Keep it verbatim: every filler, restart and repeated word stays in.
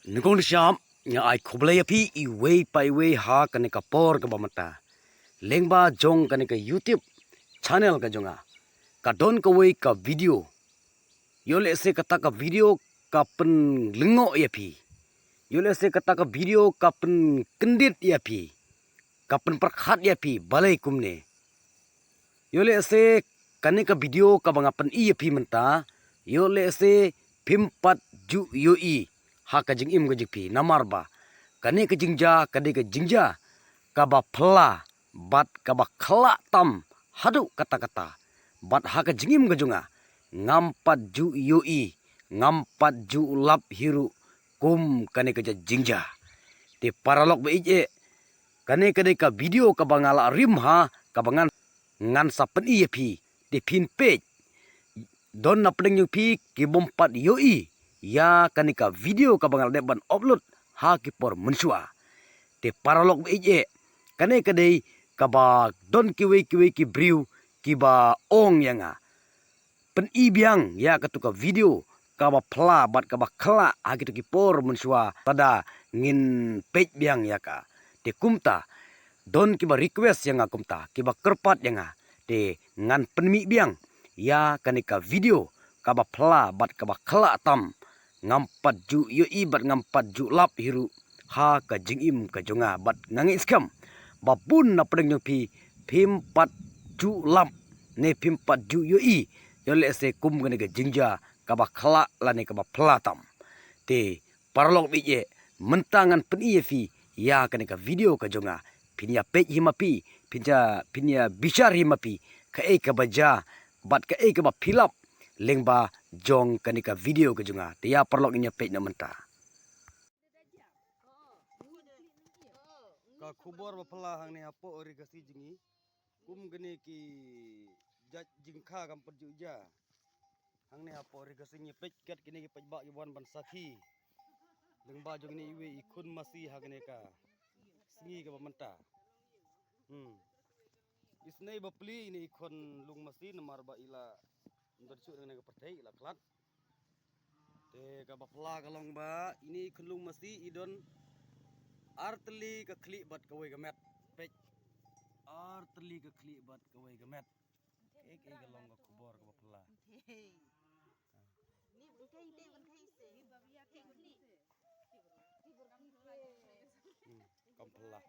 Nyngkong nyngshap, nga ai khublei ïa phi iwei pa iwei ha kane ka por kaba mynta. Lyngba jong kane ka YouTube channel ka jong nga, ka don kawei ka video. Ïoh lehse kata ka video ka pynlyngngoh ïa phi. Ïoh lehse kata ka video ka pynkyndit ïa phi, ka pynpyrkhat ïa phi, balei kumne. Ïoh lehse kane ka video kaba nga pyni ïa phi mynta, ïoh lehse phim pat ju ïohi ha ka jingim ka jong phi, namar ba kane ka jingjia ka dei ka jingjia kaba phylla bad kaba khlah tam haduh katta katta. Bad ha ka jingim ka jong nga, ngam pat ju ïohi, ngam pat ju lap hi ruh kum kane ka jingjia. Te paralok ba ïeit, kane ka dei ka video kaba nga la rim ha, kaba ngan, ngan sa pyni ïa phi. Te phin peit, don na pdeng jong phi ki bym pat ïohi ïa kane ka video kaba nga la dep ban upload ha ki por mynshuwa. Te paralok ba ïeit, kane ka dei kaba don kiwei kiwei ki briew kiba ong ïa nga, pyni biang ïa katu ka video kaba phylla bad kaba khlah ha kitu ki por mynshuwa, lada ngin peit biang ïa ka. Te kumta, don kiba request ïa nga kumta, kiba kyrpad ïa nga. Te ngan pynmih biang ïa kane ka video kaba phylla bad kaba khlah tam. Ngam pat ju ïohi bad ngam pat ju lap hi ruh ha ka jingim ka jong nga, bad nga ngeit skhem ba bun na pdeng jong phi phim pat ju lap ne phim pat ju ïohi ïoh lehse kum kane ka jingjia kaba khlah lane kaba phylla tam. Te paralok ba ïeit, mynta ngan pyni ïa phi ïa kane ka video ka jong nga. Phin ïa peit hi ma phi, phin ïa, phin ïa bishar hi ma phi, kaei kaba jia bad kaei kaba phi lap lyngba jong kane ka video ka jong nga. Te ïa paralok, ngin ïa peit noh mynta. Ka khubor ba phylla hangne hapoh ri Khasi jong ngi, kum kane ki jait jingkha kam pat ju jia. Hangne hapoh ri Khasi ngi peit kat kine ki paidbah ki wan ban sakhi lyngba jong kine iwei i khun masi ha kane ka sngi kaba mynta. Hmm. Isynei ba plie ine i khun lung masi namar ba i la ym don shuh na kane ka pyrthei, i la khlad. Te kaba phylla ka long ba ine i khun lung masi i don ar tylli ka khlieh bad kawei ka met. Peit. Ar tylli ka khlieh bad kawei ka met. Kaei kaei ka long ka khubor kaba phylla. Hmm, kam phylla.